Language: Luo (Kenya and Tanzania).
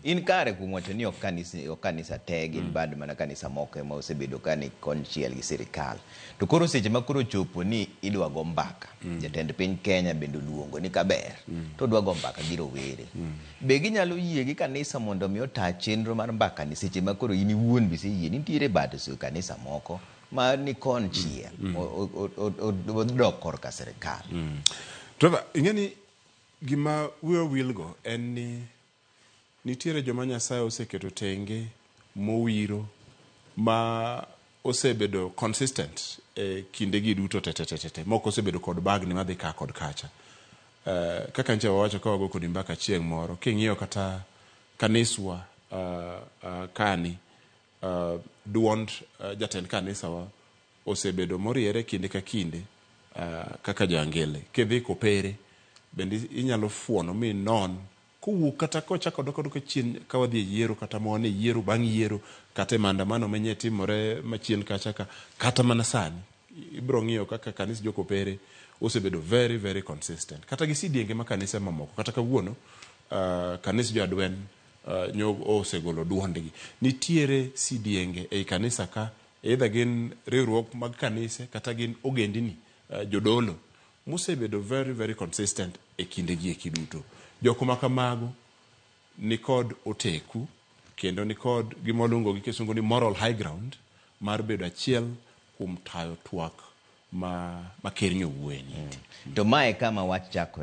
In kare kuom wacho ni ok kanisa, ok kanisa te gin bad mana kanisa moko ema osebedo ka ni konchiel gi sirikal. To koro seche ma koro chopo ni idwa go mbaka, jatend piny Kenya bende oluongo ni kaber, to odwa go mbaka gi rowere. Be ginyalo yie gi kanisa mondo mi ota chenro mar mbaka ni seche ma koro in iwuon be iseyie ni nitiere bad kanisa moko ma ni konchiel odok korka sirikal. Trevor, ing'e ni gima wiwa wilgo en ni nitiere joma Nyasaye oseketo tenge mowiro ma osebedo consistent e kindegi duto te te te te mok osebedo kod bagni madhi ka kod kacha. Kaka nche wawacho ka wago kodi mbaka chieng' moro, king'iyo kata kaniswa kani, duond jatend kanisawa osebedo moriere kinde ka kinde kaka joangele. Kidhi Kopere bende inyalo fuono minon kowuok kata kochako dok adoka chien ka wadhi e yiero kata ma wan e yiero bang' yiero kata e maandamano manye timore machien kacha ka kata mana sani ibiro ng'iyo kaka kanis jo Kopere osebedo very very consistent kata gi sidienge ma kanise mamoko kata kawuono kanis jo Adwen nyo osegolo duondgi. Nitiere sidienge ei kanisa ka either gin riwruok mag kanise kata gin ogendini jodolo mosebedo very very consistent e kindegi eki duto. Jok ma kamago nikod oteku kendo nikod gima waluongo gi kisungu ni moral high ground mar bedo achiel kuom tayo twak ma ker nyowuoye ni. To mae kama wach chakore.